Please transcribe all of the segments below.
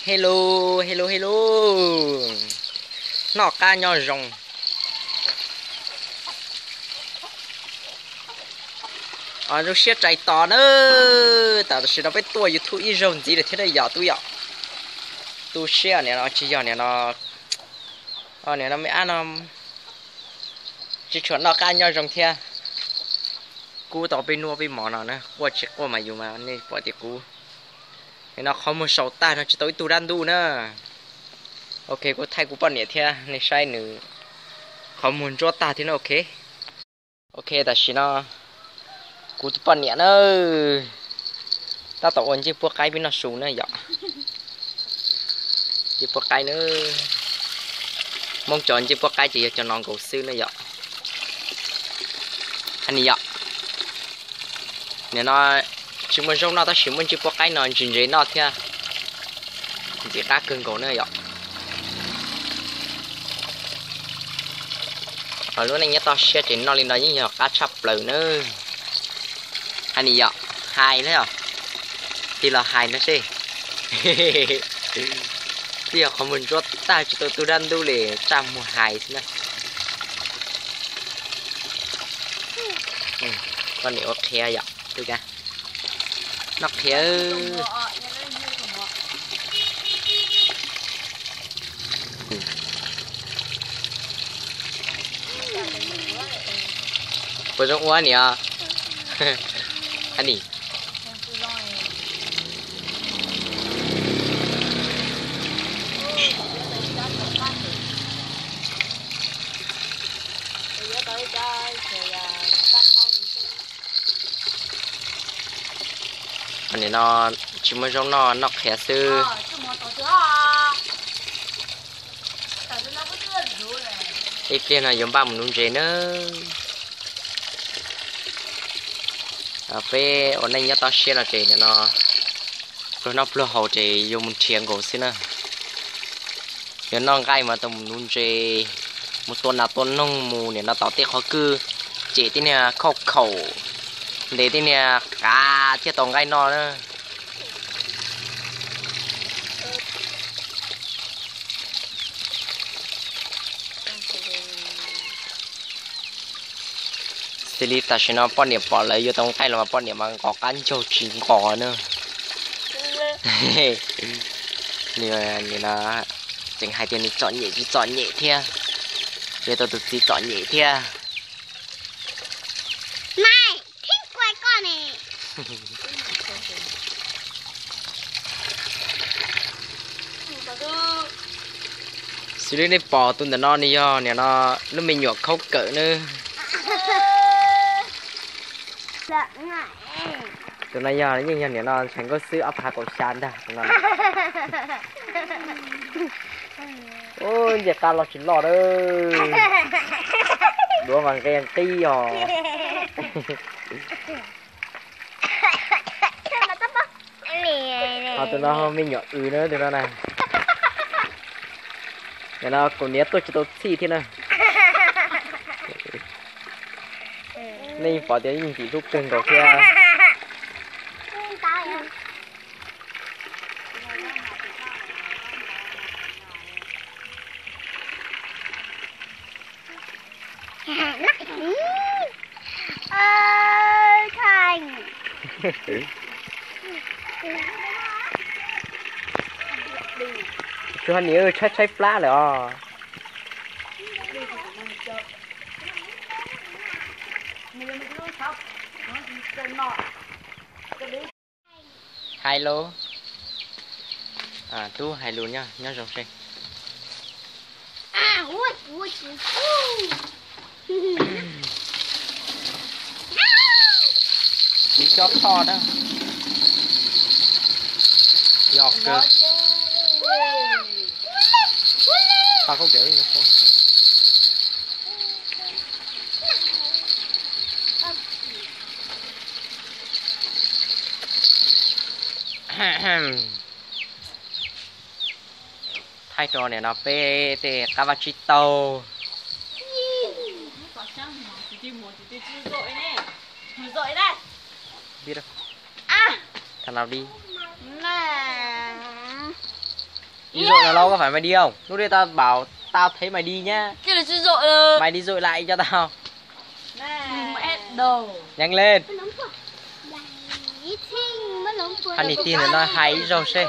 Hello, hello, hello. Noj qab nyob zoo. Zoo siab txais tos na. Tam sim no peb tuaj YouTube ib zaug ntxiv lawm thiab na yom tub yom. Tu siab niam no tsis yog niam no, niam no me ab no tsis tshua noj qab nyob zoo thiab. Kub tau peb hnub peb hmo no na, quaj tsis quaj mas yus mas nej pom tias kub. Nim no qhov muag sau tag no tsis tau ib tug dab ntub na. Ok, kuv thaij kuv poj niam thiab nej saib nws qhov muag ntsuab tag thiab na. Ok, ok, tam sim no kuv tus poj niam na tab tom ua ncej puab qaib peb noj su na yom. Ncej puab qaib na, Hmoob cov ncej puab qaib ces yog cov no nkaus xwb na yom. Hais ni yom, nim no tsis muaj zaub noj tab sis muaj ncej puab qaib no ntse ntse noj thiab. Ntxim qab kawg nkaus na yom. Lub neej nyob toj siab ces noj li no yeej yog qab tshaj plaws na. Hais ni yom, hais na yom, tig los hais no seb. Twb yog qhov muag ntsuab tag tsis tau tus dab ntub li, txaj muag hais xwb na. Koj niam ua qhia yom, noj qhia. Puas zoo ua niam? Hais ni. Nim no tsis muaj zaub noj, noj qhia xwb. Ib pliag no yuav npaj mus nuv ntses na. Peb ua neej nyob toj siab no ces nim no pluag noj pluag haus ces yuav mus nrhiav nkaus xwb na. Yuav noj nqaij mas tau mus nuv ntses, mus tua nas tua noog, mus nim no tom tej qhov kwj cem tej niag khauj khaum, ntes tej niag qav thiaj tau nqaij noj na. Xws li tam sim no poj niam pom lawv yuav tau nqaij los mas poj niam mas nqos qab ncaug tsis nqos na. Nws, nws tseem hais tias nws txom nyem tsis txom nyem thiab, yuav tau tus txiv txom nyem thiab. Xws li nej pom tus ntawm no nws yog nim no lub me nyuam khaub kawm na. Tus no yog yeej yog nim no ntshai nkauj xwb ob phav kaum xya ntag tus no. Ub, ncej qab los tsis loj na. Duav mas nqe nqib os. Ho tus no me nyuam w na tus no na. Nim no kuv niam tuaj tsis tau txhij thiab na. Nej yeej pom tias yeej ntim hlub kawg nkaus thiab. Tsuas niam tshaib tshaib plab lawm os. Hais lus, tub hais lus nyob nyob zoo seb. Txiv cob thoj na. Yog kawg. Paj khaub kawm. Thaij rau nim no peb tej qab vaj tsib taug. Thaij no li. Ví dụ nào lo có phải mày đi không? Lúc đấy tao bảo tao thấy mày đi nhá. Mày đi dội lại cho tao. Nhanh lên. Hais niam tij ntawm no hais ib zaug seb.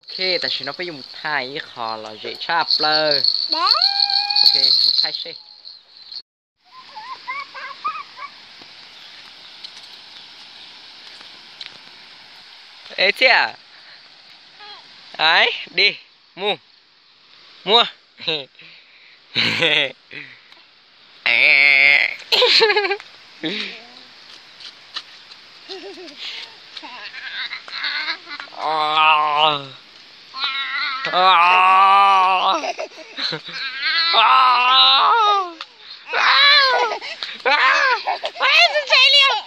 Ok, tam sim no peb yuav mus thaij ib qho lom zem tshaj plaws. Ok, mus thaij seb. Ê Xiab. Ai, đi, mus. Muaj. Twb ntshai li os,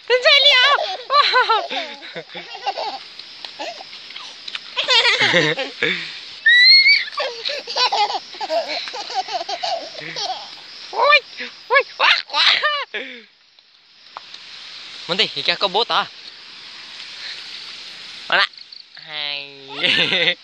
twb ntshai li os. Mus ntej, koj boob tod. Ua la, hais.